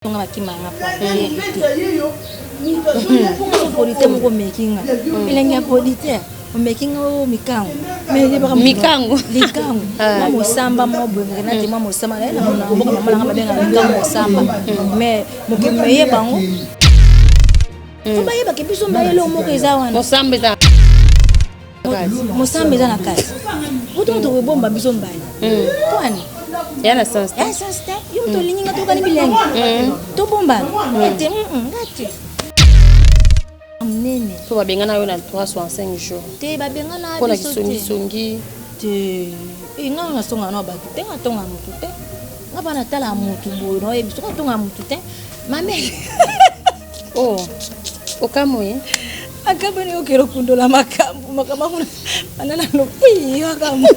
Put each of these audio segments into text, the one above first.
Nga bakima nga po verite polite moko omeki nga elengi ya polite omeki nga oyo mikango mikango likango mwa mosamba moko boye renate mwa mosamba naye na mboka mama nanga babenga likango mosamba mais mokili meyeba yango fo bayebake biso mbayelo moko eza wana mosamba eza mosamba eza na kati kutu moto okobomba biso mbali pwani ya na sens ya sens te yo moto olingi nga tokani bilenge tobombana ete nga te monene to babengana yo na 365 jours te babengana mpona kisongisongi te nga nasonga na bato te nga tonga motu te nga mpa natala motu boye naoyebi soki atonga motu te mame oh okamwe akabani okela okundola makambo makambo akuna banda nalobi makambo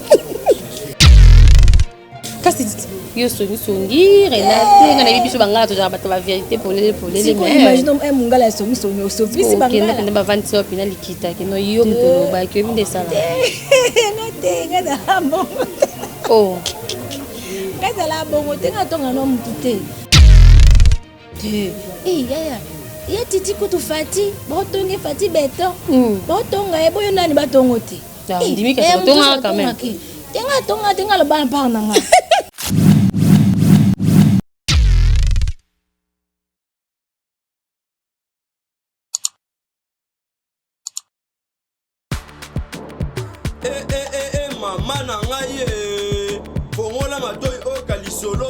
kasi yo songisongi renate nga nayebi biso bangala tozalaka bato ba vérité polele polele imagine eh, mongala ya songisongi osopisi bangala mpenza bavandisi wapi na likita kino yo moto olobaki oyebi nde esala nga te nga zala bongo te oh. nga zala bongo te nga tonga no motu te te eh, yaya ye titi kutu fati baotongi fati beton baotonga ye boyo nani batongo te ndimi kasi batongaka quand même te nga tonga te nga loba na part na nga. Eh, eh, eh, eh, mama na ngai ye fongola matoi oyoka lisolo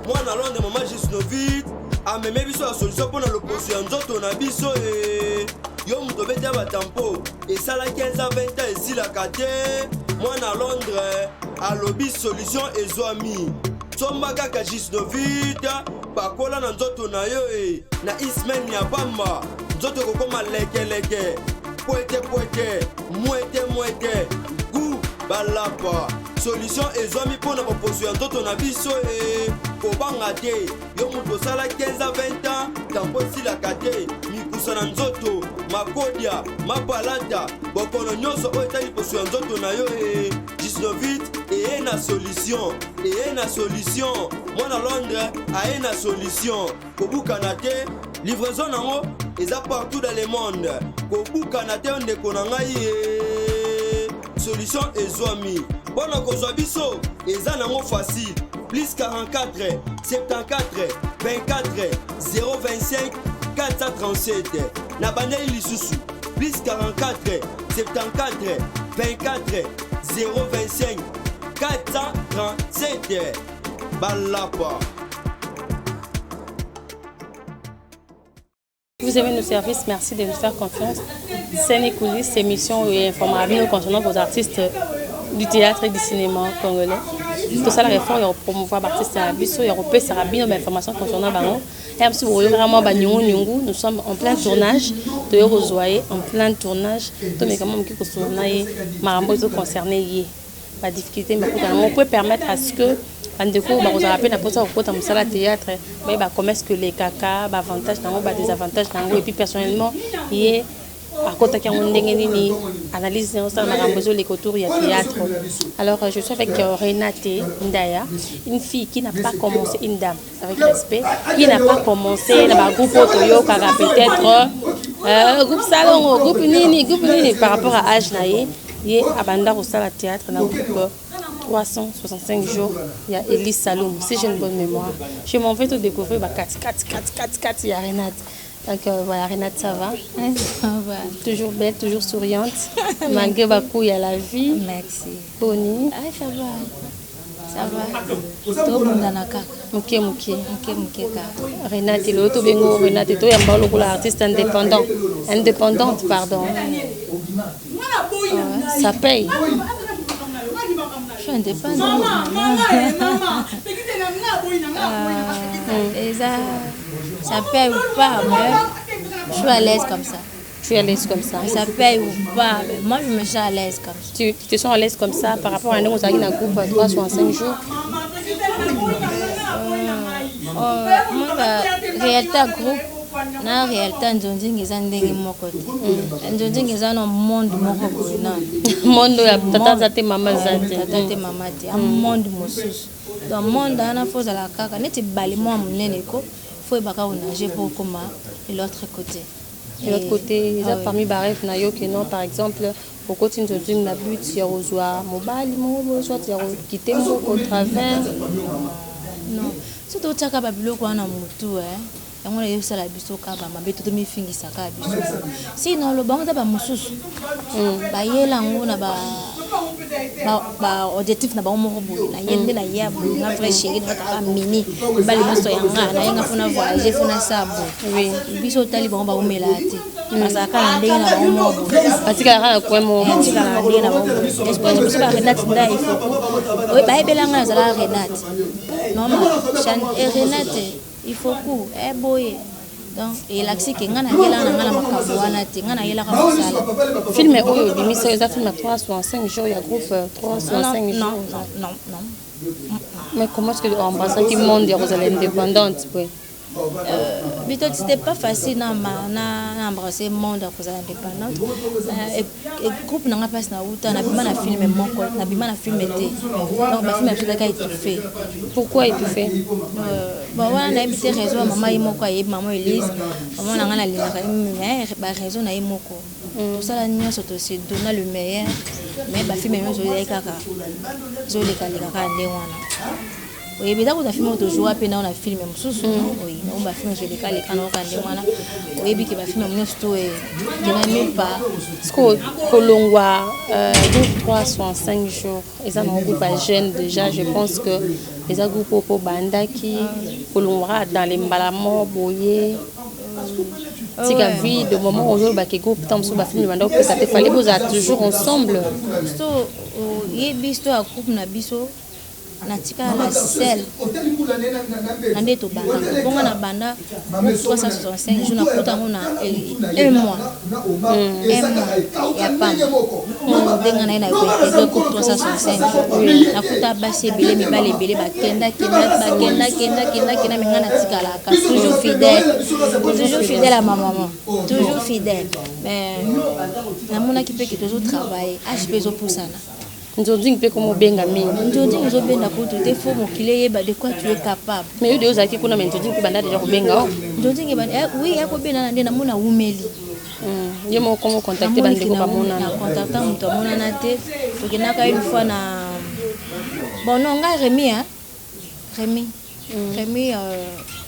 mwana londre mama gisnovit ameme biso ya solution mpo na loposo ya nzoto na biso e yo moto obeti ya batampo esala 15 ans 20 ans esilaka te mwana londres alobi solution ezwami somba kaka gisnovit pakola na nzoto na yo e na ismaine ya pamba nzoto ekokoma lekeleke pwete pwete mwete mwete gu balapa solution ezwami mpo na boposo ya nzoto na biso e kobanga te yo moto osala 15 a 20 ans tampo esilaka te mikusa na nzoto makodia mapalata bokono nyonso oyo etali poso ya nzoto na yo e gisnovit eye na solution eye na solution mwana londres aye na solution kobukana te livraison nango eza partout dans le monde kobukana te ndeko na ngai ye solution ezwami mpo na kozwa biso eza nango facile plus 44 74 24 025 437 na bandeli lisusu plus 44 74 24 025 437 balapa. Vous aimez nos services, merci de nous faire confiance. Scène et coulisses, émission et information concernant vos artistes du théâtre et du cinéma congolais. Tout ça, la réforme, il promouvoir l'artiste à biso, il repesa bino information concernant bango. Et biso vraiment ba nyungu nyungu, nous sommes en plein tournage, toyo kozwa ye en plein tournage, to mais comment moki kosolola ye makambo ezo concerner ye. Ba difficultés bakuta yango peut permettre à ce que bandeko bakozala mpe na mposa kokota mosala théâtre bayeba comment est-ce que lekaka ba avantage nango ba désavantage nango et puis personnellement ye akotaki yango ndenge nini analyse yango osala makambo ezoleka autour ya théâtre. Alors je suis avec Renate Ndaya, une fille qui n'a pas commencé, une dame avec respect, qui n'a pas commencé na bagroupe oyo toyokaka peut-être groupe salongo, groupe nini, groupe nini, par rapport à âge na ye. Ye abanda kosala théâtre na groupe 365 jours ya Elise Saloum, si j'ai une bonne mémoire. Je m'en vais tout découvrir ba 4 4 4 4 4 ya Renate. Donc voilà, Renate, ça va? Ça va. Toujours belle, toujours souriante, malgré ba coups ya la vie. Merci. Boni? Ah, ça va. Ça va. Tobundana kaka. Moke moke. Moke moke kaka. Renate, lelo tobengo Renate, toyamba lokola artiste indépendant. Indépendante, pardon. Ouais, ça paye. Je suis indépendante. Et ça, ça paye ou pas, mais je suis à l'aise comme ça. Tu es à l'aise comme ça. Ça paye ou pas, mais moi je me sens à l'aise comme ça. Tu te sens à l'aise comme ça par rapport à nous, on a un groupe 365 jours. Moi, réalité groupe, na réalité nzonzingi eza ndenge moko te. Nzonzingi eza na monde moko boye nano. Monde ya tata aza te, mama aza te. Tata te, mama te, ya monde mosusu. Donc monde wana fo ozala kaka neti bale mwa monene ko. Faut oyebaka konager mpo okoma de l'autre côté. De l'autre côté, eza parmi barêve na yo ke non, par exemple, okoti nzonzing na but ya kozwa mobali moko boye, soit ya kokite moko au travers? Non, so totiaka babiloko wana motu, yango na ezosala biso kaka bamabe to tomifingisaka biso. Si naloba yango, eza bamosusu bayela yango na ba objectif na bango moko boye. Naye nde naya boye, nga vrai chéri, nakataka mini mibali nyonso ya nga, nayenga mpona voyage, mpona sa boye. Biso otali bango, baumelaka te, bazalaka na ndenge na bango moko boye. Batikalaka na coin moko. Batikala na ndenge na bango boye. Esprit biso ba Renate nda ifo bayebelanga, nazalaka Renate mama Renate Ifoku boye. Donc elakisi ke ngai nayelaka na ngai na makambo wana te, ngai nayelaka mosala. Film oyo obimisa eza film ya 365 jours, ya groupe 365 jours? Non, non, non. Mais comment est-ce que embrassaki monde ya kozala indépendante boye? Bito, c'était pas facile na embrasser monde ya kozala indépendante. Groupe nanga, mpasi nauta, nabima na film moko, nabima na film te. Donc bafilm ya biso ezalaka étouffé. Pourquoi étouffé? Bon, wana nayebi te raison ya mama ye moko ayebi, mama Elise, mama na ngai nalingaka ye, mais baraison na ye moko. Tosala nyonso, tose donna le meilleur, mais bafilm nyonso ezali kaka ezolekaleka kaka ndenge wana. Oyebi, eza kozwa film oyo tozwa mpe nao na film mosusu oyi nango, bafilm ezolekaleka nao kaka ndenge wana. Oyebi ke bafilm nyonso to ekenda nulle part. Parce kolongwa groupe 365 jours, eza na groupe ya jeune déjà, je pense que eza groupe oyo mpo bandaki kolongwaka dans les mbala moko boye, tika vide moment ozolobaki groupe, ntango mosusu bafilm banda kopesa te, fallait bozala toujours ensemble. So oyebi histoire ya groupe na biso, natikala la seule na nde tobandaka bongo. Na banda 365 jours, nakuta yango na un mois, un mois ya pamba ndenge na ye na kointégrer groupe 365 jours. Nakuta basi ebele, mibali ebele, bakenda kenda, bakenda kenda kenda kenda, mais ngai natikalaka toujours fidèle, toujours fidèle à ma maman, toujours fidèle. Mais namonaki mpe ke tozotravaille, âge mpe ezopusana. Nzonzing mpe komo obenga mingi. Nzonzing ezobenda kutu te, faut mokili eyeba de quoi tu es capable. Mais yo de ozalaki kuna, mais nzonzing mpe banda déjà kobenga o? Nzonzing, oui, akobenda na nde namona awumeli. Ye moko komo contacte bandeko bamonana. Na contacta moto amonana te. Tokendaka une fois na, bon, non, ngai Remi, hein? Remi,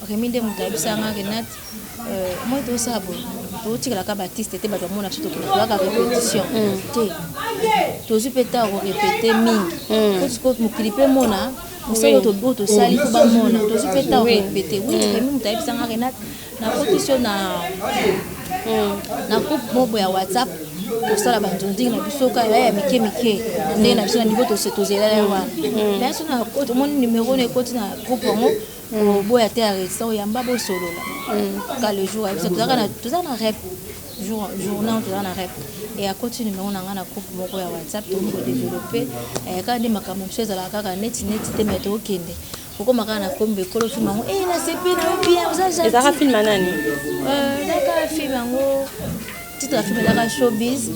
Remi nde moto ayebisanga: "Renate, moi tosala boye, totikalaka baartiste te, bato bamona biso, tokenda toyaka répétition te, tozwi mpe ta korépéter mingi po mokili mpe mona mosala oyo tosali, mpo bamona tozwi mpe ta korépéter." Oui, Remi moto ayebisanga: "Renate, nakotisi yo na groupe moko ya WhatsApp, tosala banzondingi na biso kaka ya mike mike ndenge na biso na niveau tozelala wana. Mais so omoni numero na ekoti na groupe yango, oboya te ya resta, oyamba bosolola ka." Le jour ayebisa, toza na rep, journal, toza na rep e, akoti numero na ngai na groupe moko ya WhatsApp. Tokomi kodévelopper kaka nde makambo mosusu ezalaka kaka neti neti te, mais tokokende okoma kaka na kombo ekolo film yango. E nasepe na yo bien, oza gentil. Ezalaka film ya nani? Ezalaka film yango, titre ya film ezalaka Showbiz.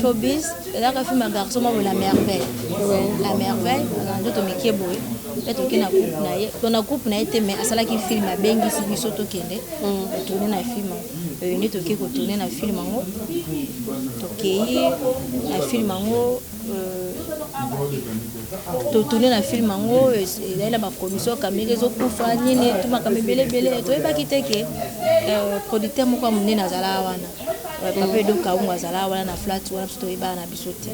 Showbiz ezalaka film ya garçon moko, La Merveille. La Merveille azala nzoto mike boye mpe toke na groupe na ye to na groupe na ye te, mais asalaki film, abengisi biso tokende tourne na film yango. Nde toke kotourne na film yango, tokei na film yango, totourne na film yango. Ezali na bacommission, caméra ezokufa, nini, tu makambo ebele ebele. Toyebaki te ke producteur moko ya monene azala wana, papa Edo Kaungu azala wana na flat wana. Biso toyebaka na biso te.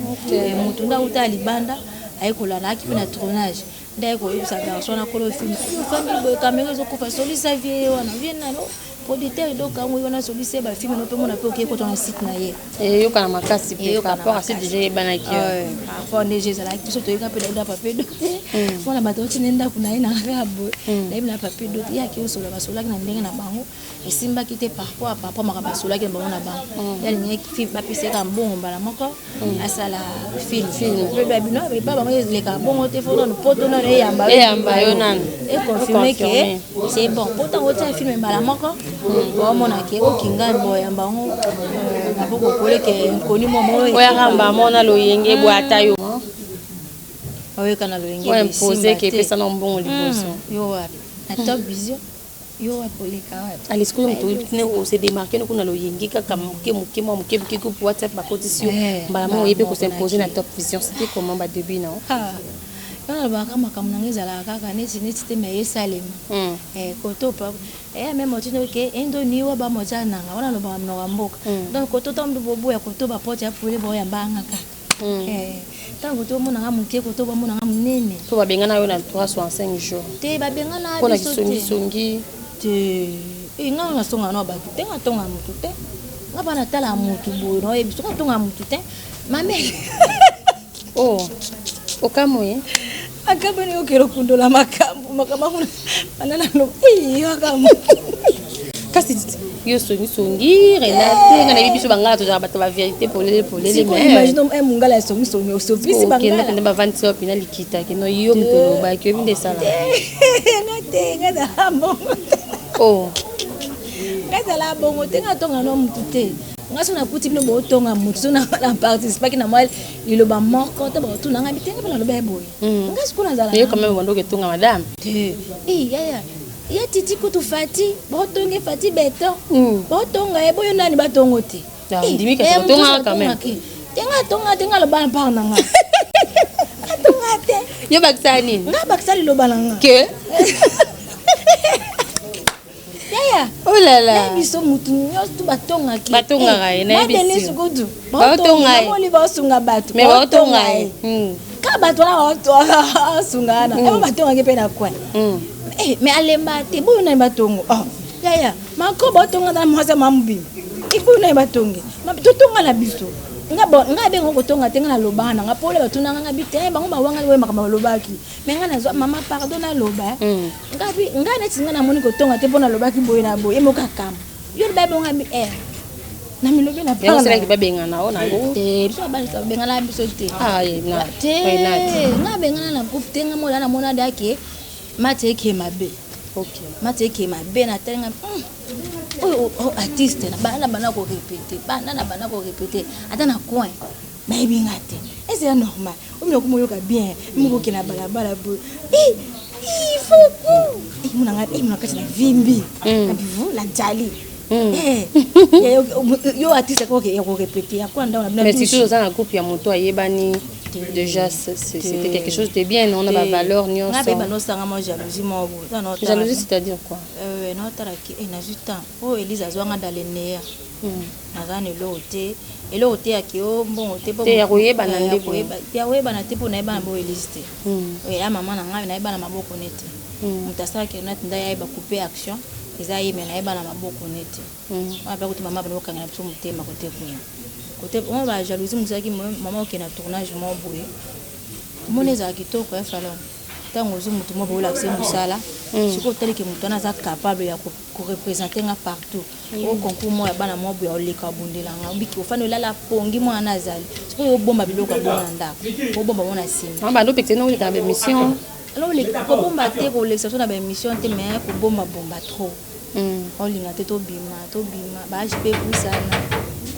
Motu nde auta ya libanda, aye kolanda, ayaki mpe na tournage, nde aye koyebisa garçon wana kolo film: "Ofandi boye, caméra ezokufa, solisa vie wana." Vie nano producteur Edo Kaungu ye wana, solisa bafilm no mpe mona mpe okei kota na site na ye. Eyokana makasi mpe par rapport à ce déjà eyebanaki. Par rapport nde ezalaki, biso toyoka mpe nayebi na papa Edo te, mpona bato otinde ndako na ye na kaka boye, nayebi na papa Edo te. Ye aki osola, basolaki na ndenge na bango, esimbaki te par rapport makambo basolaki na bango. Ye alingaki bapesa ye kaka mbongo mbala moko, asala film. Mpe babino epa bango eleka bongo te, faut nanu poto nano eyamba. Eyamba yo nanu. Econfirme ke c'est bon po ntango otia film mbala moko, baomona ke okinga boyamba yango maboko koleke nkoni mwa. Oyaka mbala loyenge bwata yo. Oyoka na loyenge. Impose ke epesa na mbongo liboso. Yo wapi na Top Vision? Yo wapi, oleka wapi? Ale, sikoyo moto ose démarquer no kuna, loyenge kaka moke moke, mwa moke moke, groupe WhatsApp bakotisi yo mbala moko, oyebi kos'imposer na Top Vision. C'était comment, badébut na? Yo nalobaka, makambo nanga ezalaka kaka neti neti te, me esalema koto eya me motino ke endoni wa bamotia nanga wana, alobaka monoko ya mboka. Donc koto ntango boboya, koto baporte ya pole boyambanga kaka. Ntango tomonanga moke, koto bamonanga monene. Po babengana yo na 365 jours? Te, babengana mpona kisongisongi? Te, nga nasongaka na bato te, nga tonga motu te. Nga mpa natala motu boye, naoyebi soki atonga motu te, mame. Oh, okamwe. Akabani okele okundola makambo, makambo bana naloba makambo. Kasi yo songisongi, Renate, nga nayebi biso bangala tozalaka bato bavérité polele polele. Imagine mongala ya songisongi osopisi. Bangala kende bavandisi wapi na likita keno, yo moto olobaki, oyebi nde esala. Nga te, nga zala bongo te. Oh. Nga zala bongo te, nga tonga no motu te. Nga so nakuti bino botonga motu, so na participaki na mwa liloba moko to bakotuna nga bitenga mpe naloba ye boye. Nga sikoyo nazala Yo quand même bandoki etonga madame. Te, yaya ya titi kutu fati baotonge fati beton, baotonga ye boyo nani batongo te. Ndimi kasi otonga quand même. Te, nga atonga te, nga aloba na part na nga, atonga te. Yo bakisa nini? Nga bakisa liloba na nga. Ke Yaya. Oh là là. Biso mutu nyonso tu batongaki. Batongaka ye, nayebi. Madenis kutu. Baotonga ye. Namoni baosunga bato. Mais baotonga ye. Ka bato wana baosunga wana ebo batongaki mpe na coin, mais alemba te boyo nani batongo. Oh yaya, mako baotonga na mwasi ya mamobima iboyo nani batonge, totonga na biso. Nga abenga kotonga te, nga nalobaka nanga pole, batunanga nga bi te, bango bawangani oyo makambo balobaki. Me nga nazwa mama pardon, naloba ngabi nga neti nga namoni kotonga te, mpo nalobaki boye na boye, emoka kama yo loba ebonga bi na milobi na Yango babengana o nango? Te, biso babengana biso te. Te, nga abengana na groupe te. Nga mola namona dake mati eke mabe, mati eke mabe, natalinga oyo artiste bana bana korépéter, bana na bana korépéter ata na coin nayebi nga te. Eza normal, omina komoyoka bien moko na balabala boye ifoku monanga mona kati na vimbi abivu na jali yo artiste ya korépéter ya kwa ndao na Mais surtout oza na groupe ya moto ayebani déjà, c'était quelque chose de bien, on a bavaleur nyonso. Nga mpe nosanga mwa jalousie moko boye. Jalousie, c'est-à-dire quoi? Naotalaki nazwi temps oyo Elise azwanga dans le néant, naza na eloko te, eloko te yaki o mbongo te. Te, ya koyebana nde boye. Ya koyebana te, mpo nayebana bo Elise te, ya mama na ngai nayebana maboko ne te. Moto asalaki nati nde ayeba coupe action eza ye, me nayebana maboko ne te. Wana mpe kuti mama bana okangela biso motema kote kuna, kote wana bajalousie mosalaki mama okende na tournage moko boye. Omoni ezala kitoko ya falon ntango ozwi motu moko boolakisa mosala. Soki otaliki motu wana aza capable ya koreprésenter nga partout, o concours moko ya bana moko boye, oleka obundelanga, obiki ofandi olala pongi mwana azali. Sikoyo obomba biloko ya bongo na ndako, obomba ngo na nsima. Bando pekisa oleka na baémission. Kobomba te, kolekisa so na baémission te, mais kobombabomba trop, olinga te tobima, tobima baage mpe pusana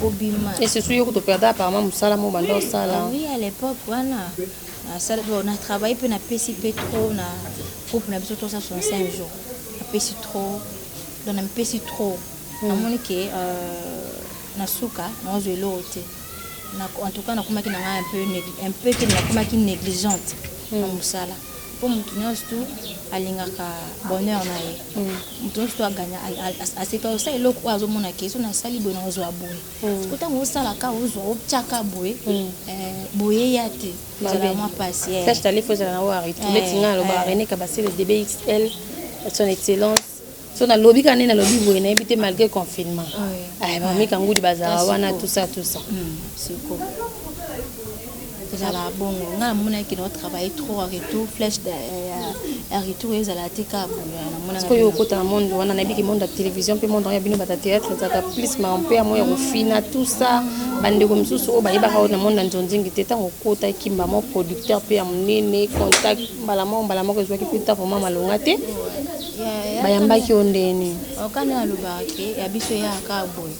kobima. Et surtout yo kotoperdre apparemment mosala mo banda osala. Oui, à l'époque wana na travaille mpe napesi mpe trop na groupe na biso 365 jours, napesi trop, donc namipesi trop. Namoni ke na suka nazwa eloko te. En tout cas nakomaki na ngai un peu te, nakomaki négligente na mosala, mpo motu nyonso tu alingaka bonheur na ye. Motu nyonso tu aganya aseka osala eloko oyo azomona ke so nasali boye nazwa boye. Siko ntango osalaka ozwa otiaka boye boye ya te, ezala mwa pasi. Sach tali fo ezala na oyo aretour neti ngai alobaka René Kabasele DBXL, son excellence. So nalobi kaka nde nalobi boye, nayebi te, malgré confinement bamika ngudi bazala wana, tout ça, tout ça. Siko ezala bongo, ngai namonaki na otravaille trop en retour, flèche ya retour ezala te kaka boye. Sikoyo okota na monde wana, nayebiki monde ya télévision mpe monde ya bino bata théâtre ezalaka plus makambo mpe ya mo ya kofina, tout ça. Bandeko mosusu oyo bayebaka oyo na monde ya nzonzingi te, ntango okotaki mbamo producteur mpe ya monene, contact mbala moko mbala moko ezwaki mpe ta vraiment malonga te, bayambaki yo ndeni? Okani alobaka ke ya biso eyaka boye,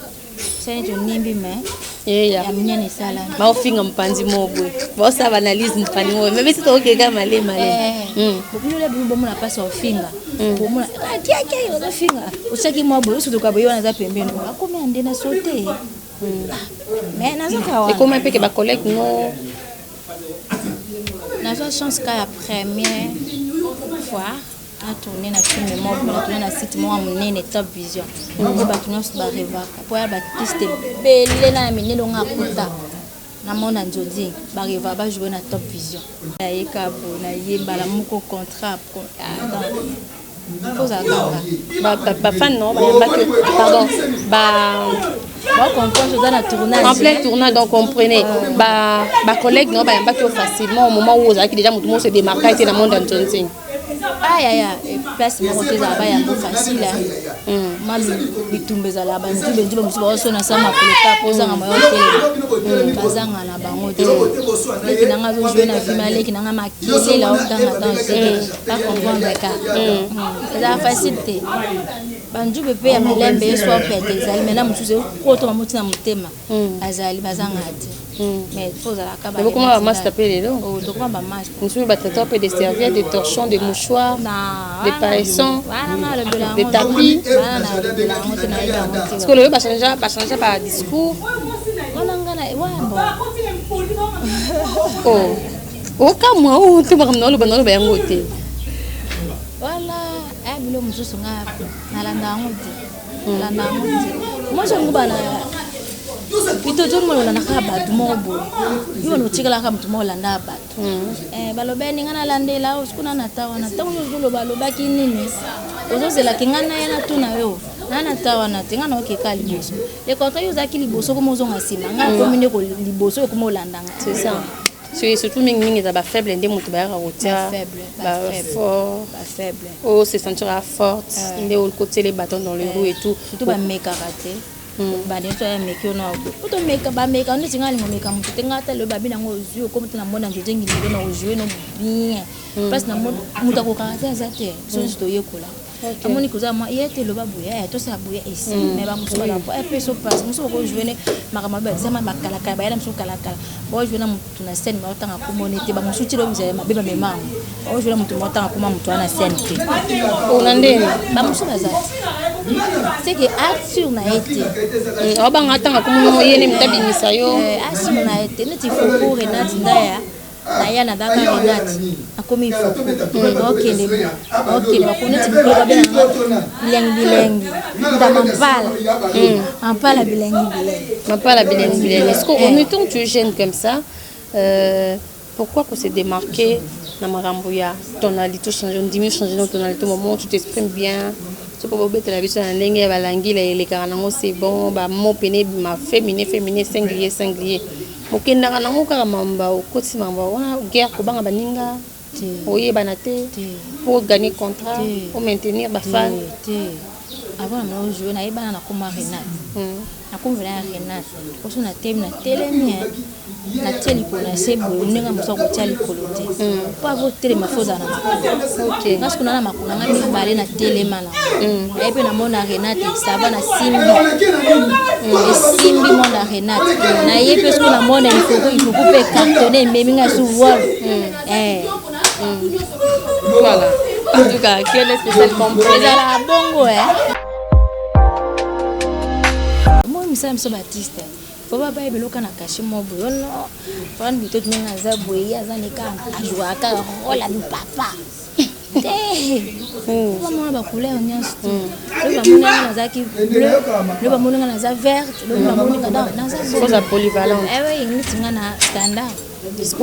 sani tonimbi me eya ya minene esalami. Baofinga mopanzi moko boye, baosala baanalyse mopanzi moko, me biso tokokeka malema. Bino bino bomona mpasi ya ofinga. Komona kiakia ozofinga, otiaki mwa boye, osutuka boye, wana aza pembeni, akomi ande na so te. Mais nazaka wana. Ekoma mpe ke bacollègue no? Nazwa chance ka ya première fois natourne na film moko, natourne na site moko ya monene, Top Vision, oyo bato nyonso barêvaka, mpo ya baartiste ebele na ya minene onga akuta namona nzodi barêva bajoue na Top Vision. Nayeka boye, naye mbala moko contrat, ozala kaka. Bafan no bayambaki, pardon, ba bacomprendre oza na tournage. En plein tournage, donc comprenez, bacollègue no bayambaki yo facilement au moment où ozalaki déjà motu moko se démarqua ete na monde ya nzonzing? Ayaya, place moko te ezala bayambo facile. Ma bitumba ezala, banzube nzube mosusu baosona sa makolo ka po ozanga moyo telema, bazanga na bango te. Leki nanga azojoue na film, aleki nanga makelela, otanga danger, bacomprendre ka ezala facile te. Banzube mpe ya malembe ye swa pete ezali mai na mosusu ekota bamoti na motema, bazali bazanga te, mais faut ozalaka. Bokoma bamaster mpe lelo? Tokoma bamaster. Mosusu batraiteur mpe des serviettes, des torchons, des mouchoirs, des paillessons, des tapis, parce que lelo bachange badiscours. Wana nga na wa Oh, okamwa oyo te, makambo naoloba, naoloba yango te. Wala aya bilo mosusu, nga nalanda yango te, nalanda yango te. Mwasi yango bana plutôt tozomona olanda kaka bato moko boye, yo wana otikalaka moto moko olanda bato. Balobeni nga nalandela sikuna na ta wana, ntango nyonso ozoloba alobaki nini, ozozelaki nga na ye natuna yo nga na ta wana te. Nga naokeka liboso, le contraire, yo ozalaki liboso, koma ozonga nsima, nga nakomi nde liboso, ekoma olandanga. C'est ça. Surtout mingimingi eza bafaible nde moto bayaka kotia. Bafort oyo se sentira forte nde okotiele bâton dans le roue et tout. Surtout bamekaka te, banyonso ya meki ono po tomeka, bameka neti nga alingo meka moto te. Nga ata lelo babi nango ozwi okomi te na mona nzoto ngi lelo na ozwi no bien place na moto akokaka te, aza te. Biso nyonso toyekola. Amoni koza mwa ye te, eloba boye, aya tosala boye esi, mais bamosusu bala epeso place mosusu bakojoue ne makambo ezama bakalakala, bayala mosusu kalakala, baojoue na motu na scène, baotanga komone te. Bamosusu ti lobi ezala mabe, bamema yango, baojoue na motu, baotanga koma motu wana na scène te. Na ndeni? Bamosusu baza te, c'est que assure na ye te. Aobanga atanga komona ye nde moto abimisa yo. Assure na ye te, neti Foko Renate Ndaya, naya nazalaka Renate, nakomi Ifoko, okende okende bako neti mikolo babenganga bilengi bilengi, ta mampala mampala bilengi bilengi. Mampala bilengi bilengi. Est-ce qu'en étant tu es jeune comme ça, pourquoi qu'on s'est démarqué na makambo ya tonalité, changer, ondimi changer na tonalité au moment où tu t'exprimes bien, soki bobetela biso na ndenge ya balangila elekaka nango, c'est bon, bamo pene ebima féminin féminin, singulier singulier, okendaka nango kaka mamba, okoti makambo wana, guerre, kobanga baninga, oyebana te po gagner contrat, omaintenir bafan? Te, avant na ojoue nayebana, nakoma Renate, nakomi vena ya Renate oso natemi, natelemi, natie likolo na se boye, ndenge mosu akotia likolo te, mpo avotelema fo ozala na makolo. Nga soki na makolo nanga mibale, natelema na naye mpe namona Renate sava, nasimbi, esimbi mona Renate, naye mpe soki namona Ifoku, Ifoku mpe cartonne, ememi nga su wol. Voilà. En tout cas, quel est spécial comprenez? Ezalaka bongo. Moi misala biso baartiste fo babayeba eloko na cachet moko boye ono fani bitoto, ndenge aza boye, ye aza neka ajouaka kaka rôle ya papa te, bamona bacouleur nyonso te. Lobi bamoni nga nazalaki bleu, lobi bamoni nga naza verte, lobi bamoni nga naza Oza polyvalente. Ewe, neti nga na standard. Parce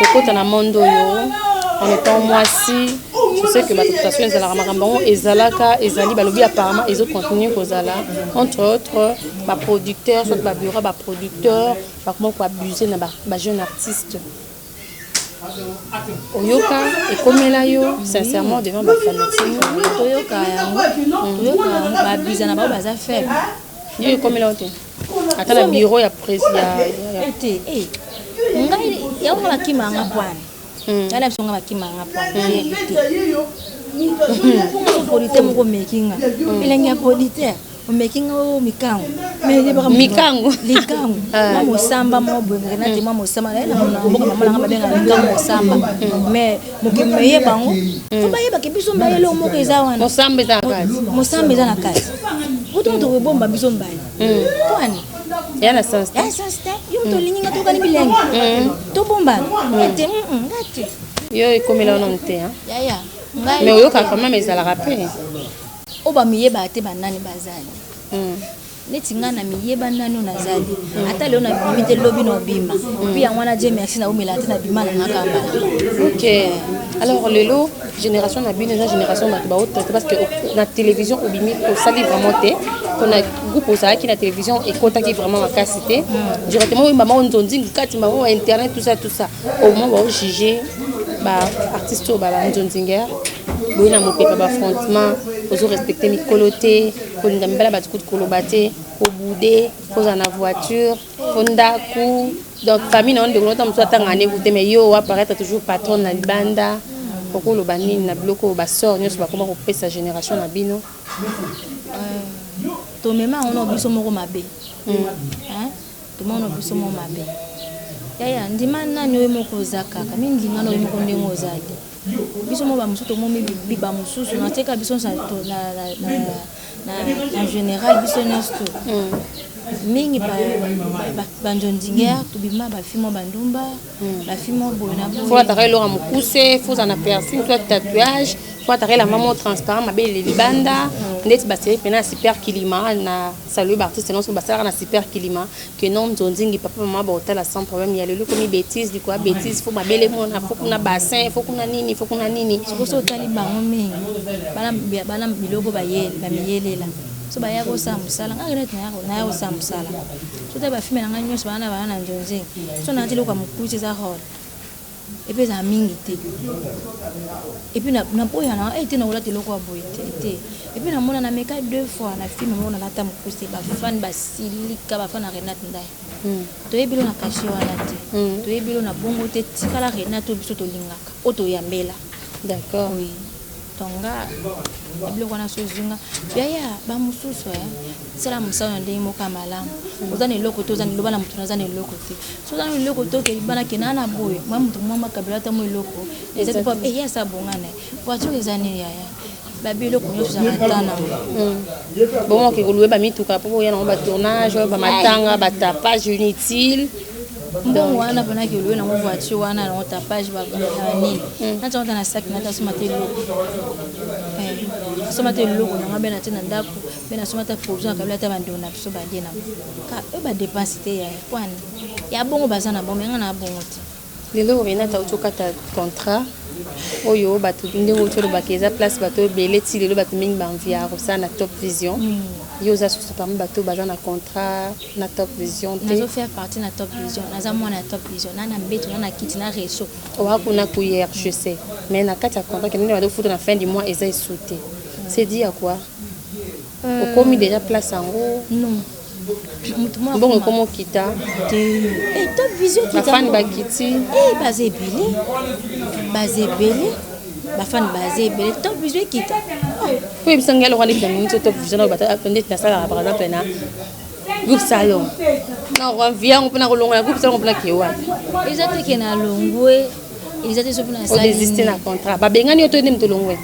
kokota na monde oyo en étant mwasi, je sais que baréputation ezalaka, makambo yango ezalaka, ezali, balobi apparemment ezocontinue kozala, entre autres baproducteur, soit babureau baproducteur bakoma koabuse na bajeune artiste. Oyoka ekomela yo sincèrement devant bafanatique? Toyoka yango, toyoka yango, babiza na bango baza faible. Yo ekomela yo te, ata na bureau ya te? Ngai yango nga bakimanga pwana, ngai na biso nga bakimanga pwana, vérité. Producteur moko omeki nga elenge ya producteur. Omeki nga o mikango. Mikango. Likango. Mwa mosamba mwa boye Renate, mwa mosamba na ye na mboka mama nanga babenga likango mosamba. Mais mokili meyeba yango, fo bayebake biso mbaye eloko moko eza wana. Mosamba eza na kati. Mosamba eza na kati. Kutu moto kobomba biso mbaye. Pwani? Ya na sens te. Ya sens te. Yo moto olingi nga, tokani bilenge. Tobombana. Ete nga te. Yo ekomela wana te. Yaya. Mais oyoka quand même ezalaka mpe. Oyo bamiyebaka te banani bazali. Neti ngai na miyeba nani oyo nazali. Ata lelo nabimi te, lobi na obima. Puis yango wana, Dieu merci, naomela te, nabima na nga kamba. Ok, alors lelo génération na bino eza génération bato baotraite, parce que na télévision obimi, osali vraiment te mpona groupe ozalaki na télévision, ekotaki vraiment makasi te directement. Oyo mama onzonzi kati mama internet, tout ça, tout ça, au moins baojuge baartiste oyo banzonzingere boye na mopepa, baaffrontement, ozorespecte mikolo te, kolinga mibala bato kutu koloba te, obude kozala na voiture, fo ndako. Donc famille na yo, ndeko nota mosusu atanga nevu te, mais yo oapparaître toujours patron na libanda. Okoloba nini na biloko oyo basor nyonso bakoma kopesa génération na bino? Tomema yango na biso moko mabe. Tomona biso moko mabe. Yaya, ndima nani oyo moko oza kaka mindinga na oyo moko ndenge ozali. Biso mo bamosusu tomomi bamosusu nateka biso na général, biso nyonso to mingi banzonzingere tobima bafilme bandumba, bafilme boye na boye. Fo ataka eloko ya mokuse, fo ozala na piercing to tatouage, fo ataka elamba moko transparent, mabele libanda, ndeti basérie mpena ya Super Kilima. Na salue baartiste nyonso basalaka na Super Kilima ke non, nzonzingi papa mama baotala sans problème. Ya lelo ekomi bêtise likolo ya bêtise, fo mabele mona, fo kuna bassin, fo kuna nini, fo kuna nini. Soki otali bango mingi, bana biloko bamiyelela so baya kosala mosala. Ngai neti naya kosala mosala, so te bafilme na ngai nyonso bana bana na nzonzingi, so nati eloko ya mokusi eza role et puis ezala mingi te. Et puis naboya na te na kolata eloko ya boye te te. Et puis namona nameka deux fois na filme moko, nalata mokuse, bafani basilika, bafani na Renate Ndai. Toyebi lo na cachet wana te, toyebi lo na bongo te. Tikala Renate oyo biso tolingaka, oyo toyambela. Oui, donc nga biloko wana so ozwinga yaya bamosusu sala mosala na ndenge moko ya malamu. Oza na eloko te, oza loba na moto naza na eloko te. So oza na eloko te, oke libana ke naa na boye mwa moto mwa makabela ata mwa eloko eza te, po eya asa bonga na ye voiture eza nini. Yaya, babi eloko nyonso ezalaka ta nango. Bongo oke koluwe bamituka mpo boya nango batournage, bamatanga, batapage inutile. Mbongo wana mponaki oluwe nango voiture wana, nango tapage banini, nati ta na saki nati asoma te eloko, asoma te eloko nanga mpe natie na ndako mpe nasoma ta provision, akabila ata bandeko na biso balie na ka oyo badepense te. Yaya, kwani ya bongo baza na bongo, yanga na bongo te. Lelo Renate auti okata contrat oyo bato ndenge outi olobaka eza place bato ebele ti lelo bato mingi baenvie kosala na Top Vision. Yo oza susu parmi bato baza na contrat na Top Vision te? Nazo faire partie na Top Vision, naza mwana ya Top Vision, na na mbeto, na na kiti, na réseau. Owa kuna cuillère, je sais, mais na kati ya contrat kendenge bazofuta na fin du mois eza esu te, c'est dit à quoi okomi déjà place yango? Non. Mbongo ekoma okita? Top Vision. Bafani bakiti? Baza ebele, baza ebele, bafani baza ebele. Top Vision ekita? Po yebisa ngai eloko neti na miniti Top Vision neti nasalaka par exemple na groupe salon, na yango mpona kolongola na groupe salon mpona ke wapi? Eza te ke na longwe, eza te so mpona. Odésiste na contrat, babengani yo to nde moto olongwe?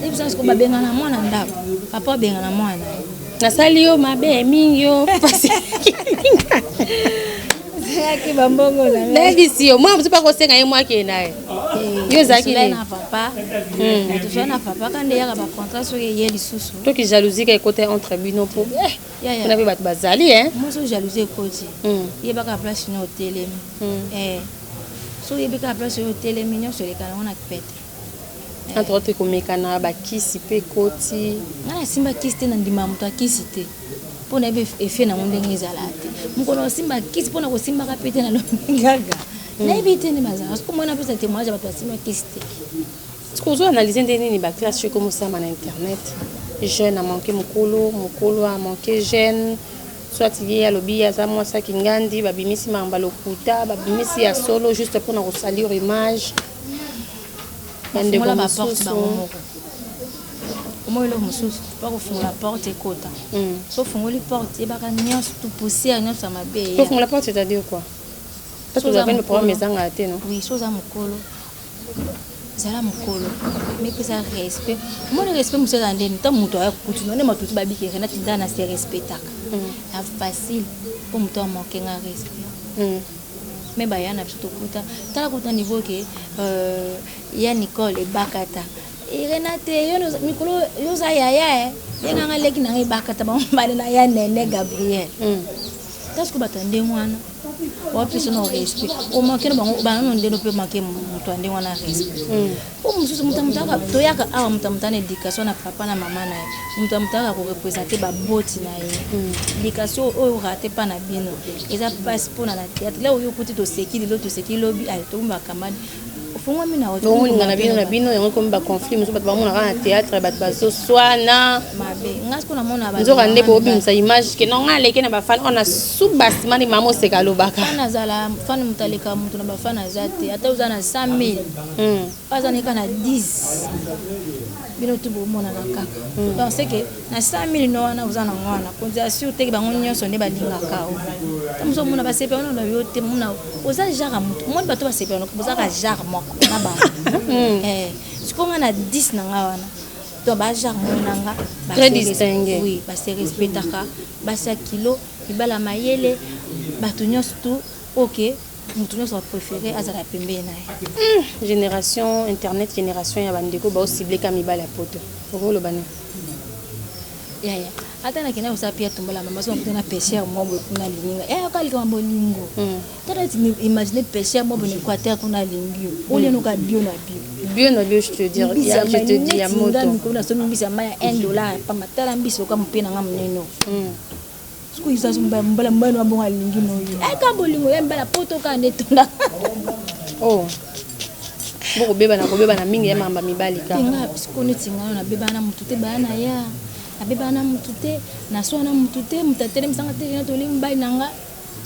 Ebisa siko babengana mwana ndako, papa abengana mwana. Nasali yo mabe mingi, yo. Yaki bambongo na. Nayebisi yo, mwana mosu mpa kosenga ye mwake na ye, yo ozalaki nini? Na papa, tosala na papa ka nde yaka bacontrat soki eye lisusu. Toki jalousie ka ekota entre bino mpo kuna mpe bato bazali. Moso jalousie ekoti, yebaka place no otelemi. So oyebi kaka place oyo otelemi, nyonso eleka nango na pete. Entre autres komekana bakisi mpe ekoti. Ngai nasimba kisi te, na ndima moto akisi te, mpo nayebi effet nango ndenge ezala te. Mokolo osimba kisi, mpona kosimbaka mpe te, nalobi kaka nayebi te nde bazala. Soki omona apesa témoignage ya bato basimba kisi te. Soki ozo analyse nde nini baclasse soki komosama na internet, jeune amanke mokolo, mokolo amanke jeune, soit ye alobi ye aza mwasi akingandi, babimisi makambo ya lokuta, babimisi ya solo juste mpona kosalir image bandeko mosusu. Omoi eloko mosusu pa kofungola porte ekota. So ofungoli porte, yebaka nyonso tu, poussière nyonso ya mabe eya. Kofungola porte, c'est-à-dire quoi? Parce que So oza vous avez problème mokolo. Ezanga te, non? Oui, so oza mokolo, zala mokolo, mepesa respect. Omoni, respect mosusu eza ndeni ntango moto aya kutu nde matutu babiki Renate nda na se respectaka ya facile mpo moto amokenga respect. Me baya na biso tokuta, tala kuta niveau ke ya Nicole ebakata Renate, yo mikolo yo oza yaya e benganga leki nanga ebakata bango mibale na ya nene Gabriel. Tasiko bato ya ndenge wana wapesa na respect, omanke na bango banano ndenge mpe manke moto ya ndenge wana respect. Po mosusu moto moto aka toyaka awa, moto moto ana éducation na papa na mama na ye, moto moto aka koreprésente baboti na ye. Éducation oyo rate mpa na bino eza mpasi mpona na théâtre. La oyo okuti toseki lelo, toseki lobi, ale tokomba kamani ofungwami na Bomolinga na bino na bino, yango ekomi baconflit mosusu. Bato bamonaka na théâtre bato bazoswana. Mabe nga siko namona. Nzoka nde bobimisa image ke non, nga aleki na bafan oyo na subasima nde mama oseka alobaka. Fan azala fan, moto aleka moto na bafan aza te. Ata oza na 100 000, aza neka na 10, bino tu bomonana kaka. Donc c'est que na 100 000 no wana oza nango wana, konzi assure teke bango nyonso nde balingaka o. Ta mosu omona basepela wana na yo te, mona oza genre ya motu, omoni bato basepela, bozaka genre moko na bango. Sikoyo nga na 10 na nga wana, donc bagenre moko na nga. Très distingué. Oui, base respectaka, basi ya kilo, mibala mayele, bato nyonso tu. Ok, moto nyonso apréféré azala pembeni na ye. Génération internet, génération ya bandeko baocible ka mibali ya poto, okoloba nini? Yaya, ata nakenda kosala pia tombola mama, so nakuta na pêcheur moko boye kuna alingi nga. Yaya, okalika bolingo. Tala neti imagine pêcheur moko boye na Équateur kuna alingi yo, olianoka bio na bio. Bio na bio, je te dis, ya, je te dis, ya moto. Mikolo nasomi mbisi ya mai ya 1 dollar pamba. Tala mbisi loka mope na nga monene. Sikoyo eza mbala mbala bongo alingi no ye eka bolingo ya mbala poto kaka nde tonda. Oh, bokobebana, kobebana mingi ya makambo ya mibali kaka. Nga sikoyo neti nga nabebana na motu te, baya na ya nabebana na motu te, naswana na motu te, moto atelemisanga te na tolingi mobali na nga.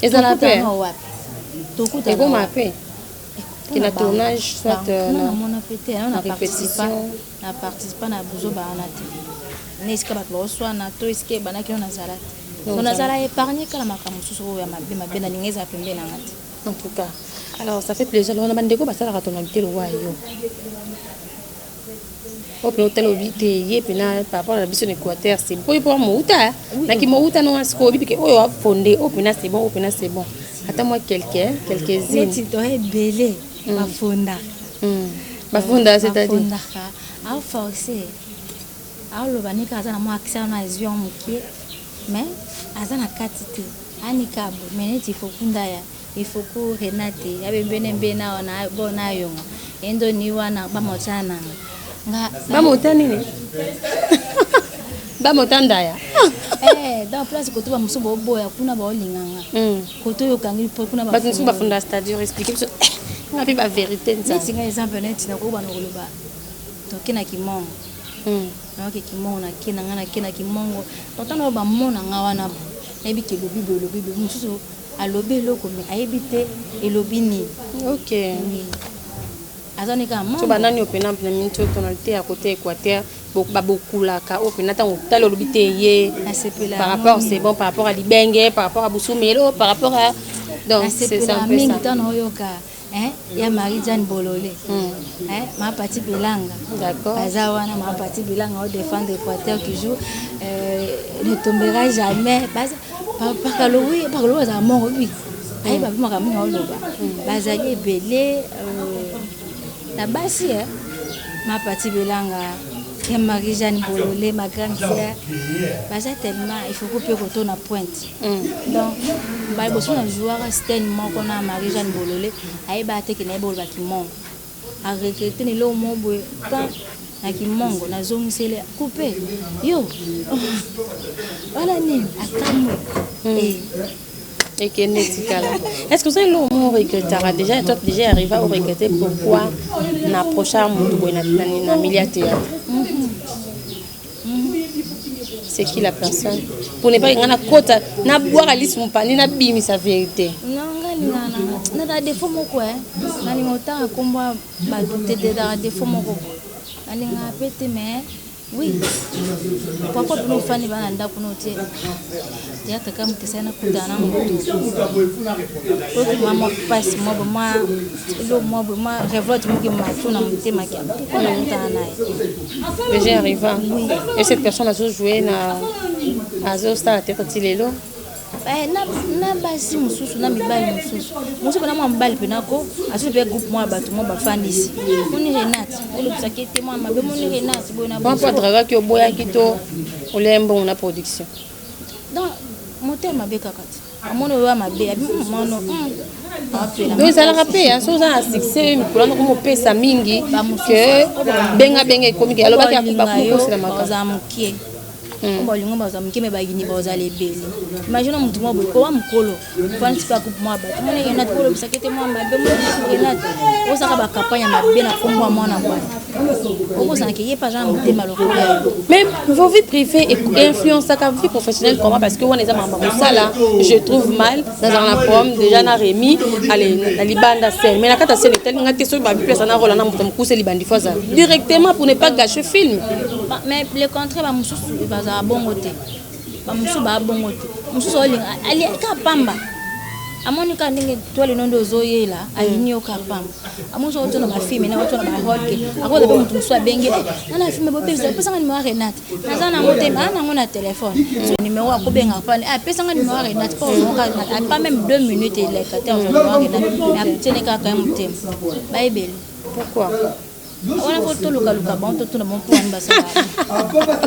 Ezala pe. Tokutana wapi? Tokutana Ekoma wapi? pe ke na tournage, soit namona pe te na na participa répétition. Na participa na buzoba wana te, na esika bato baoswana to esika ebandaki oyo nazala te. Non, So nazala épargne kala makambo mosusu oyo ya mabe mabe, nalingi ezala pembeni nanga te. En tout cas, alors ça fait plaisir. Wana bandeko basalaka tonalité lowa yo oyo mpena otala obi te ye mpena par rapport na biso na Équateur, c'est bon. Oyo mpo mouta naki mouta no sikoyo obi peke oyo afonde oyo mpena c'est bon, oyo mpena c'est bon, ata mwa quelques-unes. Neti toya ebele bafondaka. Bafunda, c'est-à-dire? Bafondaka, aforce aoloba nika aza na mwa accent wana, azwi yango mokie, mais aza na kati te anika bo. Mais neti ifokunda ya ifoku Renate ya bembene mbene awa na bo na yonga endo ni wana bamotana nanga nga. Bamota nini? Bamota ndaya. Donc place koto bamosusu boboya kuna baolinganga, koto oyo okangi po kuna. Bato mosusu bafunda, c'est-à-dire, explique biso nga mpe bavérité. Neti nzambe. Nga exemple, neti nakoki bana koloba toke na kimongo, nayoki kimongo, nake na nga, nake na kimongo, ntango oyo bamona nga wana bo nayebi ke elobi boye, elobi boye, mosusu alobi eloko me ayebi te elobi nini. Oui. Aza ni kaka So mongo. Banani oyo mpena na miniti oyo tonalité ya côté Équateur babokulaka, oyo mpena ntango otali olobi te ye Nasepela par rapport, c'est bon, par rapport à Libenge, par rapport à Busumelo, par rapport à, donc c'est ça Nasepela un peu mingi ça. ntango oyoka ya Marie Jane Bolole, Mapati Bilanga. Baza wana, Mapati Bilanga odéfendre Équateur toujours, ne tombera jamais. Pakalowi, pakalowi azala mongo bi ayeba mpe makambo mingi aoloba. Bazali ebele na basi, Mapati Bilanga ya Marie Jeanne Bolole, ma grande sœur, baza tellement. Il faut mpe kotona pointe. Donc baliboso na jouaka stene moko na Marie Jeanne Bolole, ayeba te ke nayeba oloba kimongo, aregrete na eloko moko boye pan na kimongo nazongiseli coupe yo wana nini, akamwe. Ekende etikala. Est ce que oza eloko moko regrettaka déjà, toi déjà arriva oregrette pourquoi na approcha motu boye na milieu ya théâtre? C'est qui la personne, pour ne pas nga nakota nabwaka lisu mopandi, nabimisa vérité? Non, nga lingaka nanga défaut moko nalinga otanga nkombo ya bato te, te, ezalaka défaut moko nalingaka mpe te, mais Oui, pourquoi bino ofandi bana ndako no te théâtre kaka moto esali nakutana na moto oyoki mwa mwa mpasi mwa boye mwa eloko mwa boye mwa revolte moki matu na motema ke pourquoi nakutana na ye. Déjà arriva. Oui. Et cette personne azo jouer na azosala théâtre ti lelo? Eh, na, na basi mosusu na mibali mosusu mosusu mpena mwa mobali mpena ko asusu mpe groupe mwa bato mwa bafandisi moni Renate olobisaki ete mwa mabe moni Renate boye na mpo adragaki oboyaki to olia mbongo na production? Donc motema mabe kaka te, amoni oyo ya mabe abi mono. Donc ezalaka mpe so oza na succès, mikolo wana komopesa mingi ke bengabenga ekomi ke alobaki bakokosela makambo. Bazala mokie, balingo bazala moke me bayini bazala ebele. Imagine motu mwa boye kowa mokolo fandi mpe agroupe mwa bato moni Renate olobisaki ete mwa mabe moni Renate osaka bacampagne ya mabe na nkombo ya mwana bwana, okozalaka ye mpe aza na motema lokola yo. Mais vos vies privées influençaka vie professionnelle comment? Parce que wana eza makambo mosala. Je trouve mal, nazala na problème déjà na Rémi ale na libanda scène, mais na kati ya scène etali nga te. Soki babiplace na rôle na moto mokuse libandi, fo azala directement pour ne pas gâcher film. Mais le contraire, bamosusu bazala bongo te, bamosusu baa bongo te. Mosusu olinga kaka pamba, amoni kaka ndenge toile no nde ozoyela, ayini yo kaka pamba. Amoni soki otona bafilme na otona barole ke akoza mpe moto mosusu abengi nana filme bobebisa, apesanga nimero ya Renate, naza nango te, aa nango na telefone nimero, akobenga pani, apesanga nimero ya Renate mpo pas même 2 minutes eleka te, ozwa nimero ya Renate, mais atiene kaka ye motema bayebeli. Pourquoi? Wana fo tolukaluka bango, totuna bango mpo wani basala.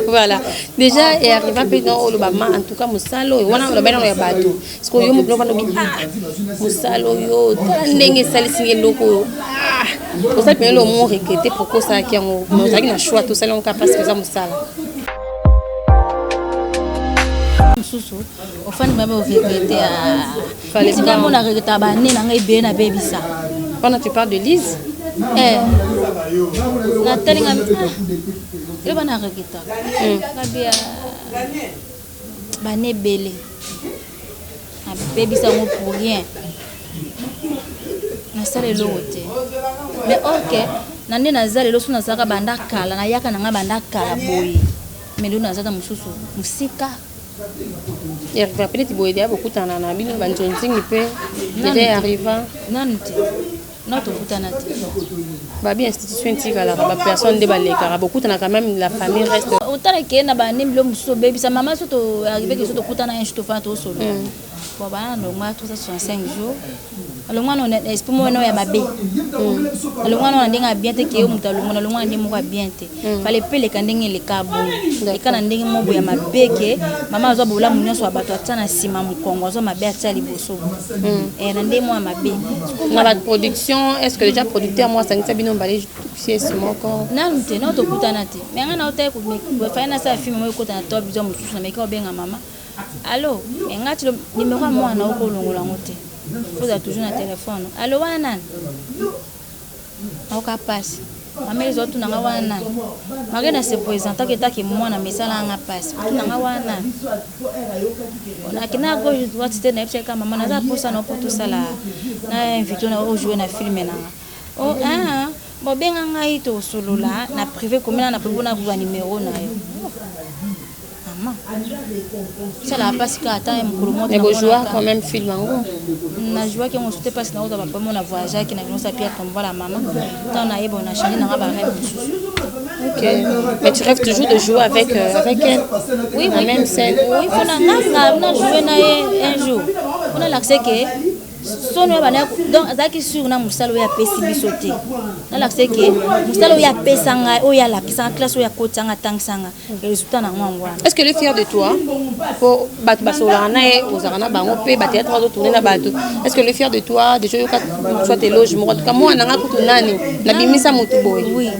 Voilà, déjà earriva mpe no oloba ma en tout cas mosala oyo wana oloba nano ya bato parce que oyo mobilo wana obi ah mosala oyo, tala ndenge esalisinga eloko oyo, ah osali pene eloko mo regretter. Pourquoi osalaki yango? Mais ozalaki na choix, tosali yango kaka parce que eza mosala. Mosusu ofandi babe oregretter tika mona regretter bane na ngai ebele nabebisa. Pendant tu parles de Lise? Eh, natalinga eloba na regretter ngabia bane ebele nabebisa yango pour rien, nasala eloko te. Mais ok, na nde naza lelo, so nazalaka banda kala, nayaka na ngai banda kala boye, mais lelo naza ta mosusu mosika. Arriva mpe neti boye deya bokutana na bino banzonzingi mpe déjà arriva? Nanu te, na tokutana te. Babi institution etikalaka, bapersone nde balekaka, bokutana quand même, la famille reste. Otala ke na bane bilo mosusu obebisa mama, so toarrive ke so tokutana un jour, tofana, tosolola. Bon, bana longwa 365 jours, alongwa na esprit moko ya mabe, alongwa na ndenge ya bien te, ke yo moto alongwa, alongwa na ndenge moko ya bien te. Fale mpe eleka ndenge eleka boye, eleka na ndenge moko boye ya mabe, ke mama azwa bolamu nyonso ya bato atia na nsima mokongo, azwa mabe atia liboso na ndenge moko ya mabe. Na baproduction, est ce que déjà producteur moko asangisa bino mbale pièce moko? Nanu te, nano tokutana te. Mais ngai naotaki fai nasala film moko ekota na top vision mosusu, na meki obenga mama allo, mais ngai ti numéro ya mwana okolongola yango te, ozala toujours na telefone. Allo, wana nani? Naoka mpasi, mama ezotunanga wana nani, make na se présentaki etaki mwana mesala yanga mpasi, otunanga wana nani, nakenda na gauche droite te, nayebisaki kaka mama naza mposa na mpo tosala na invité na ojoue na film nanga. Oh, ah, bobenga ngai tosolola na privé, komela na privé mpona kozwa numero na yo mama, salaka mpasi kaka ata mokolo moko. Mais bojouer quand même film yango? Najouaki yango te, mpasi nakozwa bapamo na voyageaki na kinosa Pierre Tombola mama, ntango nayeba na change nanga barêve mosusu. Ok. Mais tu rêves toujours de jouer avec elle? Oui. La oui. même scène? Oui, mpona nga na jouer na ye un jour, mpona lakisa ke soni oyo bana, donc azalaki sur na mosala oyo apesi biso te, nalakisa ke mosala oyo apesa ngai, oyo alakisanga classe, oyo akotisanga, atangisanga, résultat nango yango wana. Est-ce qu'elle est fière de toi? Po bato basololaka na ye, ozalaka na bango mpe bathéâtre bazotourne na bato, est-ce qu'elle est fière de toi déjà? Oyoka soit éloge moko, en tout cas mwana nanga kutu nani nabimisa motu boye? Oui,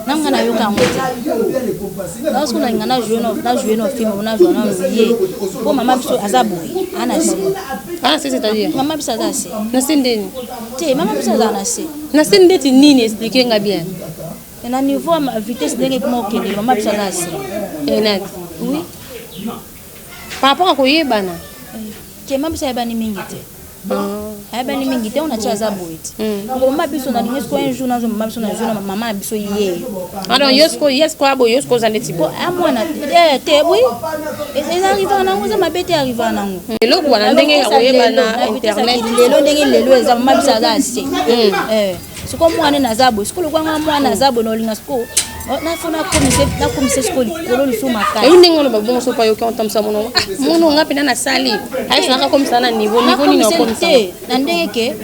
nanga nayoka yango te. Lorsque nalinga najoue no film, najoue nano ye mpo mama biso aza boye, ana se. Ah, c'est-à-dire? Mama biso aza se. Na se ndeni? Te, mama biso aza na se. Na se ndeti nini? Explique nga bien. Na niveau ya vitesse ndenge ekoma okende, mama biso aza se. Renate? Oui. Par rapport à koyebana? Ke mama biso ayebani mingi te. Ayebani mingi te, ona tia aza boye te. Ngo mama biso nalingi sikoyo un jour nazwa mama biso, nazwa na mama na biso ye. Alors yo sikoyo, ye sikoyo aboye, yo sikoyo oza neti po amwana te. Oui, eza arrivaka nango, eza mabe te, arrivaka nango. Eloko wana ndenge ya koyeba na internet. Lelo ndenge lelo eza, mama biso aza ase sikoyo, mwana naza boye sikoyo, lokwanga mwana aza boye, na olinga sikoyo nafo nakomise sikoyo likolo lisusu makasi. Eyi ndenge wana babongo so pa yoki otambusa mono, ah, mono nga mpena nasali ayesanaka komisa na niveau nini okomisa? Te, na ndenge ke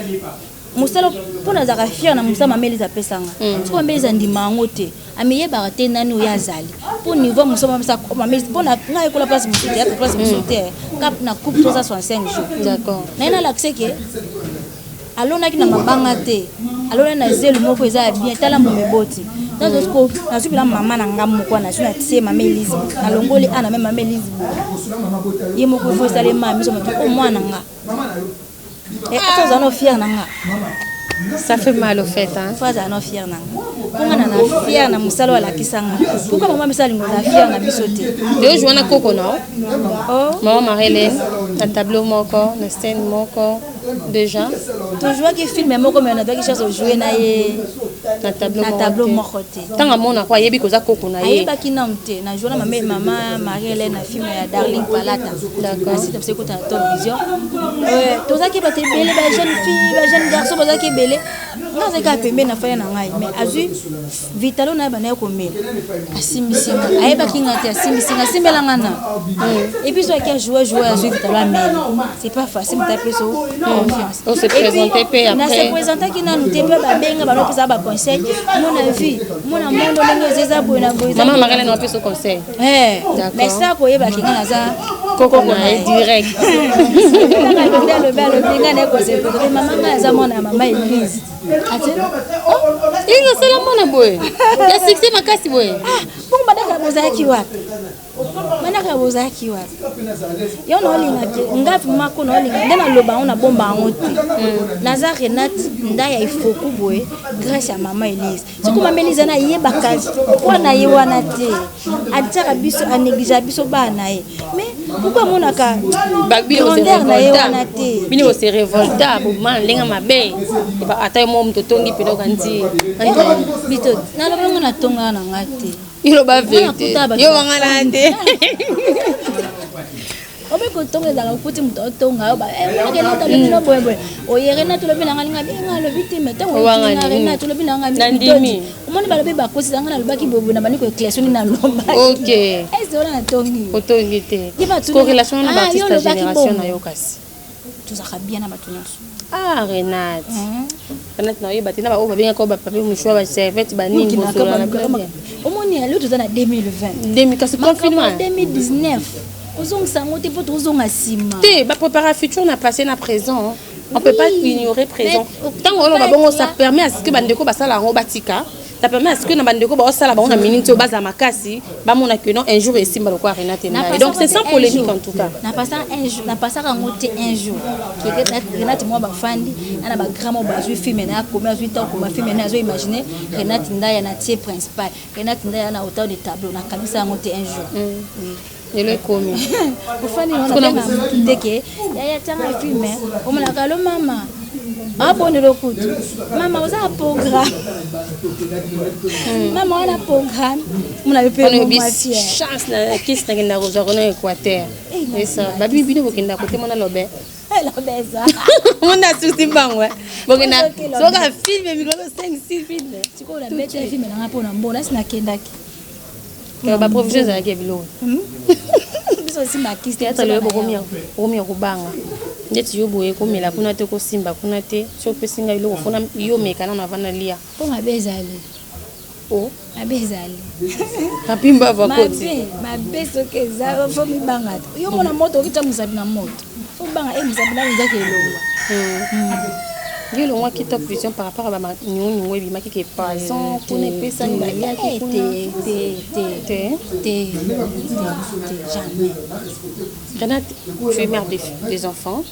mosala mpo nazalaka fier na mosala mama Elise apesanga. Sikoyo mama Elise andima yango te, amiyebaka te nani oyo azali mpo niveau mosala mama Elise. Mpo ngai ekola place mosusu, théâtre place mosusu te, kap na coupe 365 jours. Naye nalakise ke alonaki na mabanga te, alonaki na zelu moko eza ya bien. Tala momeboti, nazwi mpena mama na nga moko, nazwi na tie mama Elise, nalongoli ana me mama Elise boye, ye moko fo esalema miso moto o mwana nga ata ozala no fier na nga. Ça fait mal au fait, hein. Fo azala no fier na nga, mpo nga na fier na mosala oyo alakisanga. Pourquoi mama biso alingo oza fier na biso te? Yo joua na koko na mama Marie-Hélène na tableau moko, na scène moko déjà? Tozwaki film moko, mais nazwaki chance ojoue na ye. Na tableau? Na tableau moko te. Ntango amonako, ayebi koza koko na ye? Ayebaki nanu te. Najoue na mama Marie-Hélène na film ya Darling Palata, asite biso ekota na Top Vision. Tozalaki bato ebele, bajeune fille, bajeune garçon bazalaki ebele. Nga azalaki kaka pembeni na faya na ngai, mais azwi vitalo na ye, banda ye komela, asimbisi nga. Ayebaki nga te, asimbisi nga, asimbela nga na et puis soki ajoue joue, azwi vitalo, ameli. C'est pas facile moto apesa confiance. Na se présentaki nanu te, mpe babenga bango, opesaka baconseil, mona vie, mona mondo ndenge eza, eza boye na boye. Mama Marie-Hélène apesa conseil? Mais sa koyebaki nga naza koko na ye direct. Alobi, alobi, alobi, nga naye kose présente: mama, ngai aza mwana ya mama Elise. Inga osala mwana boye ya succès makasi boye. Bongo bandaka bozalaki wapi? Bandaka bozalaki wapi? Yo naolingaki nga vraiment ko naolinga nde naloba yango, nabomba yango te. Naza Renate Ndaya Ifoku boye grâce ya mama Elise. Soki mama Elise nayebaka mpo na ye wana te, atiaka biso, anéglige biso bana na ye, mais pourquoi amonaka grandeur na ye wana te? Bino bose révolta boma ndenge mabe, ata yo mo moto otongi mpena okanisi. Bito naloba yango, natongaka na nga te. Iloba vérité, yo wanga na te. Obe kotonga ezalaka okuti moto otonga yo bino boyeboye, oye Renate olobi nanga linga benga, alobi te, mais ntango otinga Renate olobi nanga, omoni balobi bakosisa nga, nalobaki boyeboye na bandi koéclaircir nini nalobaki. Ese wana natongi? Otongi te. Corrélation na baartiste ya génération na yo kasi? Tozalaka bien na bato nyonso. Ah, Renate, Renate, naoyeba te na baoyo babengaka bapapier mouchoir, baservette, banini. Omoni lelo toza na 2020. Kasi confinement. 2019 kozongisa yango te mpo tozonga nsima. Te, baprépara futur na passé na présent, on peut pas ignorer présent. Ntango oloba bongo, ça permet à ce que bandeko basala yango batika, ça permet à ce que na bandeko baosala bango na minute oyo bazala makasi, bamona que non, un jour esimba lokola Renate Ndaya. Donc c'est sans polémique en tout cas. Napasaka yango te. Un jour Renate mwa bafandi ana bagrand mo, bazwi film na akomi, azwi ntango koma film na, azo imagine Renate Ndaya na tie principal, Renate Ndaya na auteur de tableau. Nakanisa yango te un jour, oui. Lelo ekomi. Ofandi wana mutu te ke yaya tianga film, omonaka alo mama abondela okutu, mama oza na programme, mama wana programme mona yo mpe. Chance na kisi nakenda kozwa kona Équateur, esa babi bino bokenda kote mona lobe. Lobeza. Mona susi bango bokenda soka film mikolo 5 6 film. Sikoyo nabeti film nanga mpona mbona asi nakendaki. Baprovision ezalaki ya biloko. Biso osimba kisi. Théâtre lelo bokomi ya kobanga ndeti yo boye, komela kuna te, kosimba kuna te. So opesi ngai biloko, fona yo meka nano avant nalia. Mpo mabe ezali. O. Mabe ezali. Kapimba vakoti. Mabe, mabe soki eza, fo mibanga te. Yo mona moto, okitya mosapi na moto, fo banga e mosapi nano ezaki elongwa. Yo elongwaki Top Vision par rapport à banyungu ebimaki ke poison kuna epesani, baliaki kuna? Te, te. Te. Te, te, jamais. Renate, tu es mère des enfants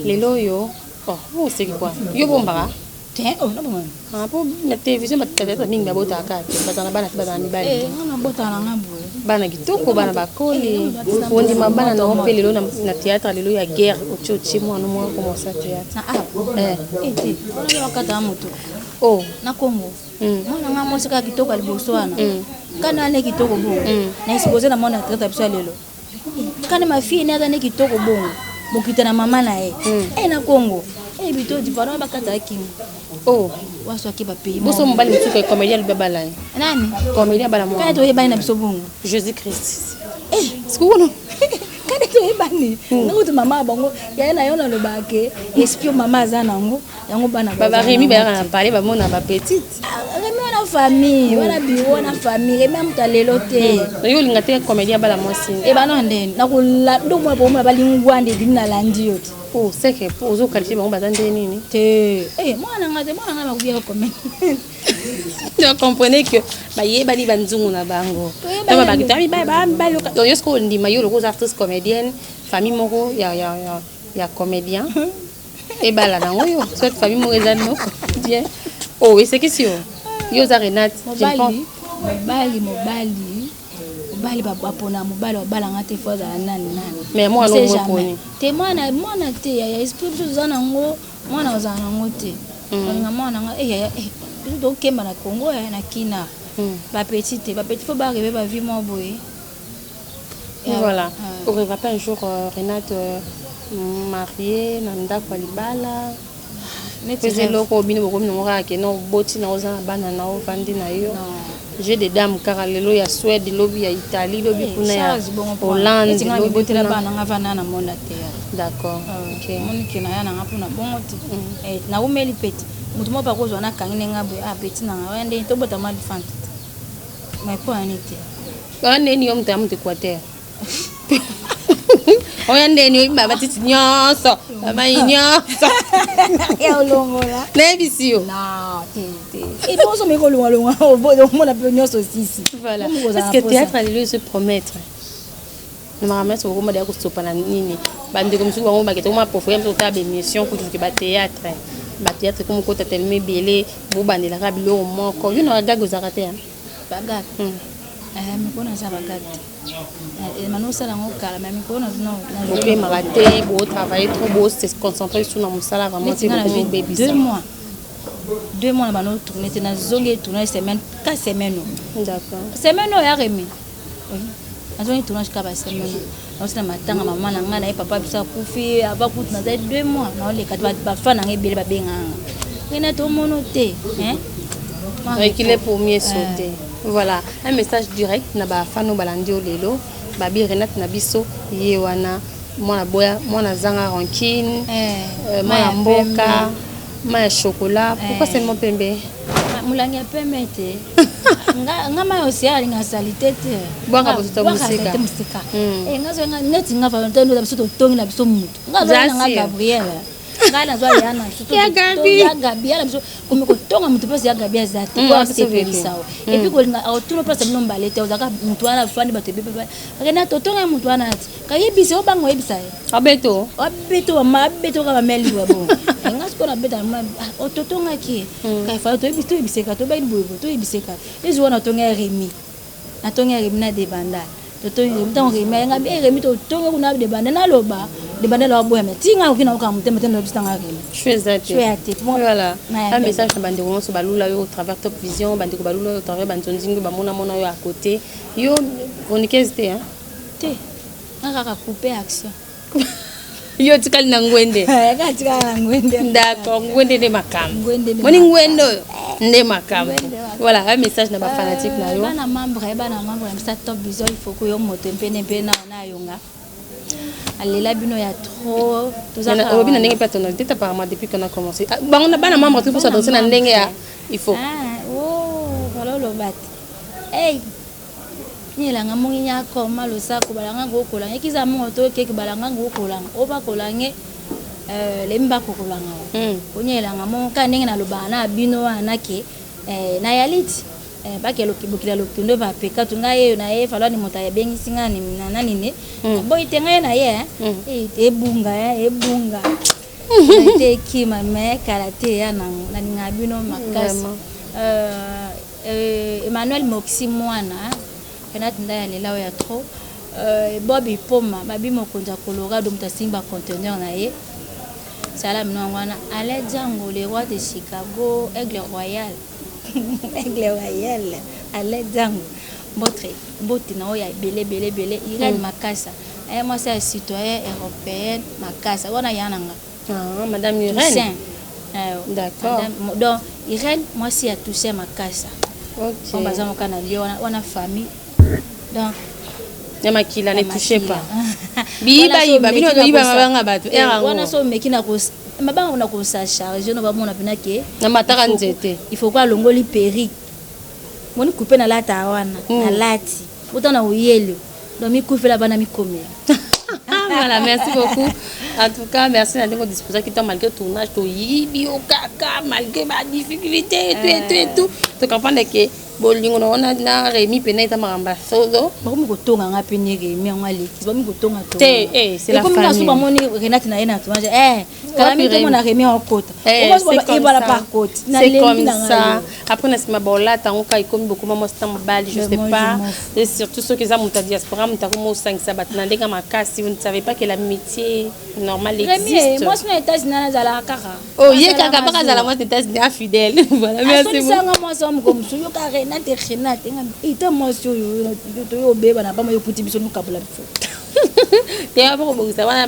lelo oyo. Oh, oseki kwa yo bombaka? Te, oh, naboma. Po na télévision bato mingi babotaka te, bazala na bana te, bazala na mibali te. Nga nabotaka na nga boye. Bana kitoko, bana bakoli, ondima bana na yo mpe lelo na théâtre, lelo ya guerre, otie otie mwana moko commence théâtre. Na ah ete wana bakata moto. Oh. Na Congo, mwana nga mwasi kaka kitoko ya liboso wana, kana ane kitoko bongo, na expose na mwana théâtre biso ya lelo, kana ma fille ne aza ne kitoko bongo, bokita na mama na ye e na Congo e bito dipano bakata kingo. Oh. Waswaki bapays. Boso mobali mosusu comédien alobi abala ye. Nani? Comédien abala Kana mwana. Toyebani na biso bongo. Jésus Christ. Eh. Sikuno. Kana toyebani nakuti mama ya bango yaya na yo, nalobaka ke esprit mama aza nango yango bana baza Baremi nango. Bayaka na palais, bamona bapetite. Ah, Remi wana famille wana, biro wana famille Remi ya moto alelo te. Yo olinga te comédien abala mwasi? Ebana ndeni nakola ndomona pomona balingwanda ebimi, nalandi yo te. Oh, c'est que po ozoqualifie bango baza nde nini? Te. Eh, mwana nga te, mwana nga bakoki komene. Donc comprenez que bayebani banzungu na bango. Toyebani. Mibali, donc yo soki ondima, yo loko oza artiste comédienne, famille moko ya comédien ebala nango yo, soit famille moko eza no comédien. Oh, esekisi yo, yo oza Renate, je pense. Mobali, mobali, mobali, mobali, bapona mobali babalanga te, fo azala nani nani. Mais mwana On sait omwe jamais. poni. Te, mwana, mwana te yaya, esprit biso toza nango, mwana ozala nango te. Olinga mwana nanga eh, yaya eh, biso tokemba na Congo ya na kina. Bapeti te, bapeti fo baarrive bavie moko boye. Voilà. Ah. Orêva pas un jour, Renate, mariée na ndako ya libala? Neti pesa rêve. Eloko bino bokomi nango kaka ke no oboti na oza na bana na ovandi na yo. Non. Jeu de dame kaka lelo ya Suède, lobi ya Italie, lobi Eh, kuna ya Charles bongo mpo wana. Hollande, Neti nga lobi mibotela kuna. bana nga vanda na monde ya théâtre. D'accord, ok. Monike na ya nanga mpona bongo te. Eh, naumeli pe te, moto moko akozwa nakangi ndenge boye, ah, petit nanga oya ndenge tobotama lifante te, mais mpo yani te. Oya ndeni yo moto ya moto Équateur, oya ndeni oyebi batiti nyonso, bamai nyonso. Ya olongola. Nayebisi yo. Non, te te, ebonso meki olongwalongwa, omona mpe nyonso sisi. Voilà. Est-ce que théâtre lelo ezo promettre na makambo nyonso okoma deya kosopa na nini? Bandeko mosusu bango bakete koma profere mosusu kotala baémission kutuke bathéâtre, bathéâtre komo kota tellement ebele, bobandelaka biloko moko. Yo na bagag ozalaka te, hein? Bagag? Mikolo naza bagag te, mano osala yango kala, mais mikolo Bopemaka te, botravaille trop, bose concentre sur na mosala vraiment te, bokomobebisa. 2 mois, 2 mois na bano tourne te, nazongi tournage semaine ka semaine o. Semaine oyo ya Remi nazongi tournage ka basemaine oyo, naosala matanga mama na ngai na ye, papa biso akufi ava kutu, nazali 2 mois naoleka te, bafa na ngai ebele babenganga ngai na tomono te. Reculer pour mieux sauter. Voilà un message direct na bafano balandi yo lelo, babi Renate na biso ye wana, mwana boya, mwana azanga rancune, mwana mboka, ma ya chocolat. Pourquoi seulement pembe? Molangi ya pembe te, nga mai osi alinga salite te. Bwaka bosoto mosika. Mosika nga neti nga na biso totongi na biso mutu, nga azwa nanga Gabriel, ngai nazwa ya na biso Ya Gabi. Ya Gabi ya na biso, komi kotonga motu mpasi ya Gabi aza te po asepelisa o, et puis kolinga otuna mpasi bino mbale te, ozalaka motu wana afandi bato ebebe akenda totonga ye motu wana ti kayebisa obanga oyebisa ye. Abeto. Abeto mama, abeto kaka bameliwa bongo, nga sikoyo nabeta totongaki kaifa, toyebiseka tobaki boyeboye, toyebiseka ezi wana otonga ya Remi, natongi ya Remi na debanda, totongi Remi, ntango Remi ayenga e Remi totongi kuna debanda, naloba debanda loba boyama tinga oki naokaa motema te, nalobisa nga Remi. Choix eza te. Choix ya te. Voilà un message na bandeko nyonso balula yo au travers Top Vision, bandeko balula yo au travers banzonzingi, bamonamona yo à côté, yo chroniqueuse te, hein? Te, nga kaka coupe action. Yo tikali na ngwende. Kaka tikala na ngwende. D'accord, ngwende nde makambo. Ngwende nde. Moni ngwende oyo nde makambo. Ngwende makambo. Voilà un message na bafanatique na yo. Bana membre, bana membre na bisa Top Vision, il faut ko yo moto mpene mpe na nayonga alela bino ya trop, toza kaka Olobi na wana. ndenge mpe ya tonalité te, apparemment depuis qu'on a commencé. Ah, bango na bana membre tout pour s'adresser na ndenge ya il faut. Ah, oh, voilà oloba te. Hey, nyelanga mongi nyakoma losako balanga ngokolanga ekiza mongo to keke balanga ngokolanga o bakolange lemi bakokolanga o. Onyelanga mongo kaka ndenge nalobaka na bino wana ke nayali ti bake bokila lokindo bapeka tu ngai eyo na ye falwani moto ayebengisi ngai na nanini boyi te ngai na ye ebunga ebunga te ekima me kala te ya nango, nalingaka bino makasi. Vraiment. Emmanuel Moxi mwana. Renate Ndaya lela oyo ya trop. Bob Ipoma babi mokonzi ya Colorado moto asimbi ba conteneur na ye. Salam no yango wana. Alain Django le roi de Chicago, aigle royal. Aigle royal. Alain Django. Mbote mbote na oyo ya ebele ebele ebele. Irène Makasa. Aye mwasi ya citoyen européenne Makasa. Wana ya na nga. Ah, Madame Irène. Toussaint. D'accord. Madame, donc Irène mwasi ya Toussaint Makasa. Ok. On baza moka na Lyon wana, wana famille. Donc ya makila ne touchez pas. Biyiba yiba bino yiba mabanga bato. Eh, wana so meki na ko mabanga na ko sa charge no ba mona pena ke na mataka nzete. Il faut quoi longoli perruque. Moni couper na lata wana, na lati. Bota na oyelo. Donc mikufela bana mikomela. Voilà, merci beaucoup. En tout cas, merci na ndenge disposer qui malgré tournage to yibi o kaka malgré ba difficulté et tout et tout et tout. Tu comprends que bolingo na wana na Rémi pena eza makambo ya solo. Bakomi kotonga nga mpe ni Rémi yango alekisi bakomi kotonga Te, eh, c'est la ekomi famille. na so bamoni Renate na ye na tournage eh kala mingi tomona Rémi akota. Eh, c'est comme Ebala ça. par côté. C'est comme ça. Après, na nsima bolata yango kaka ekomi bokoma mwasi na mobali, je Mais sais moi, je pas. m'en fous. Et surtout soki eza moto ya diaspora, moto akoma osangisa bato na ndenge ya makasi, vous ne savez pas que l'amitié normale Rémi existe. mwasi na États-Unis azalaka kaka. Oh, ye kaka mpaka azala mwasi na États-Unis infidèle. Voilà, merci beaucoup. Asolisanga mwasi wa moko mosusu yoka Renate Renate nga ita mwasi oyo toyo obeba na bama yokuti biso nokabola biso. Te mpo kobongisa wana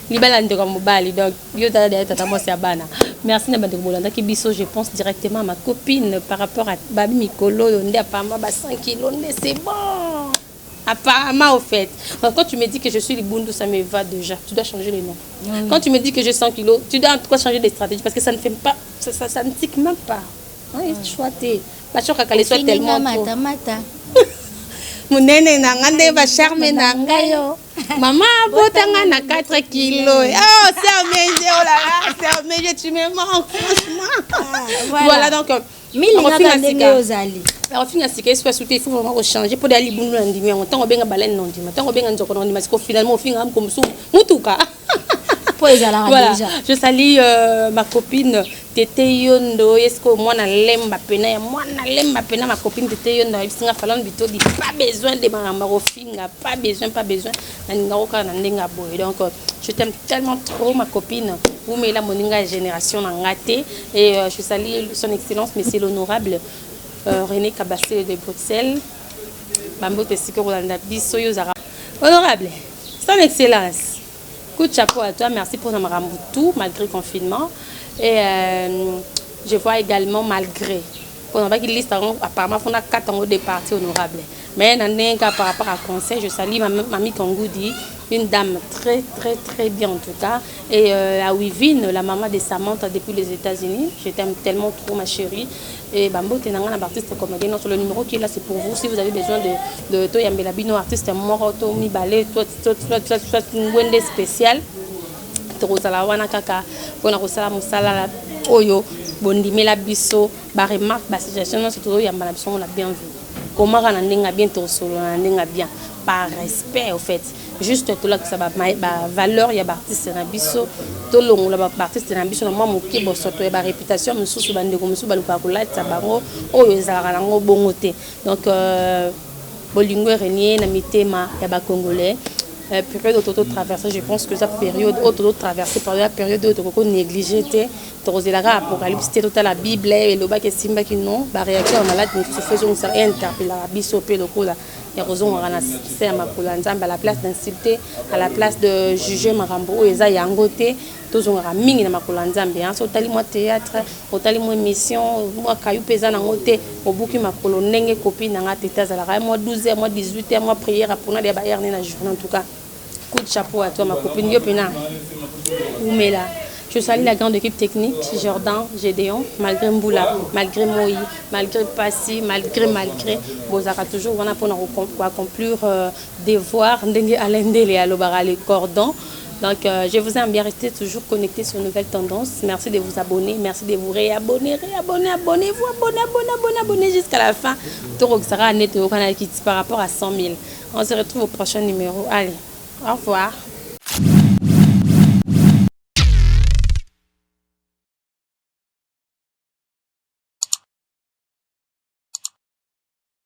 libala ya ndeko ya mobali, donc yo tala deya tata mwasi ya bana. Merci na bandeko bolandaki biso. Je pense directement à ma copine par rapport à babi mikolo oyo nde apparemment ba 100 kilos nde c'est bon. Apparemment, au fait. Donc, quand tu me dis que je suis Libundu, ça me va déjà. Tu dois changer le nom. Oui. Quand tu me dis que j'ai 100 kilos, tu dois en tout cas changer de stratégie parce que ça ne fait pas, ça ne tique même pas. Oui, choix. Bah, choix qu'elle soit tellement trop. Mata mata. Munene na nga nde ba charme na ngai yo. Maman abotanga na 4 kilos. Oh, Sermege, oh là là, Sermege, tu me manques, franchement. Ah, voilà. Voilà, donc, Milingaka ndenge ozali. Akofinga sika esu asu te, il faut vraiment kochanger mpo deya libundu na ndimi yango. Ntango obenga baleine na ndima, ntango obenga nzoko na ndima, siko finalement ofinga moko mosusu mutuka. Po ezalaka Voilà. déjà. Je salue ma copine Tete Yondo, esko mwana lemba pena ya mwana lemba pena, ma copine Tete Yondo ayebisinga Falon Bitodi, pas besoin de makambo kofinga, pas besoin, pas besoin. Nalinga kaka na ndenge ya boye. Donc je t'aime tellement trop, ma copine. Umela moninga ya génération na nga te. Et je salue son excellence monsieur l'honorable René Kabasele de Bruxelles. Bambote esika kolanda biso yo ozalaka honorable, son excellence. Coup de chapeau à toi, merci pour makambo tout malgré confinement. Et je vois également malgré pour na liste apparemment fona 4 en des partis honorable. Mais na ndenge par rapport à conseil, je salue ma mamie Kangoudi, une dame très très très bien en tout cas. Et à Wivine, la maman de Samantha depuis les États-Unis, je t'aime tellement trop ma chérie. Et bambote nanga na artiste comédien, non, sur le numéro qui est là, c'est pour vous si vous avez besoin de to yambela bino artiste moko to mibale to to to to to ngwende spécial. Tokozala wana kaka mpona kosala mosala oyo bondimela biso, ba remarque, ba suggestion nyonso tozoyamba na biso na bienvenue. Komaka na ndenge ya bien, tosolola na ndenge ya bien par respect au fait, juste tolakisa ba valeur ya baartiste na biso, tolongola baartiste na biso na mwa moke bosoto ya baréputation mosusu bandeko mosusu balukaka kolatisa bango oyo ezalaka nango bongo te. Donc bolingo erenie na mitema ya bacongolais. Période oyo tozotraverse, je pense que eza période oyo tozotraverse, période oyo tokoki négliger te. Tokozelaka apocalypse te, totala Bible elobaki esimbaki non. Baréaction ya malade mosusu fo ezongisaka, interpellaka biso mpe lokola ya kozongaka na se ya makolo ya Nzambe, à la place d'insulter, à la place de juger makambo oyo eza yango te. Tozongaka mingi na makolo ya Nzambe. So otali mwa théâtre, otali mwa émission, mwa kayu mpe eza nango te, obuki makolo ndenge copine nanga tete azalaka mwa 12 heures, mwa 18 heures, mwa prière mpona deya baheure ne na journée. En tout cas, coup de chapeau à toi ma copine, yo mpena umela. Je salue la grande équipe technique, Jordan, Gédéon, malgré Mboula, malgré Moï, malgré Passy, malgré, malgré, Bozaka toujours, on a pour accomplir devoir, ndenge Alain Ndele alobara les cordons. Donc, je vous aime bien, restez toujours connectés sur Nouvelle Tendance. Merci de vous abonner, merci de vous réabonner, réabonner, abonnez-vous, abonnez, abonnez, abonnez, abonnez jusqu'à la fin. Par rapport à 100 000. On se retrouve au prochain numéro. Allez, au revoir.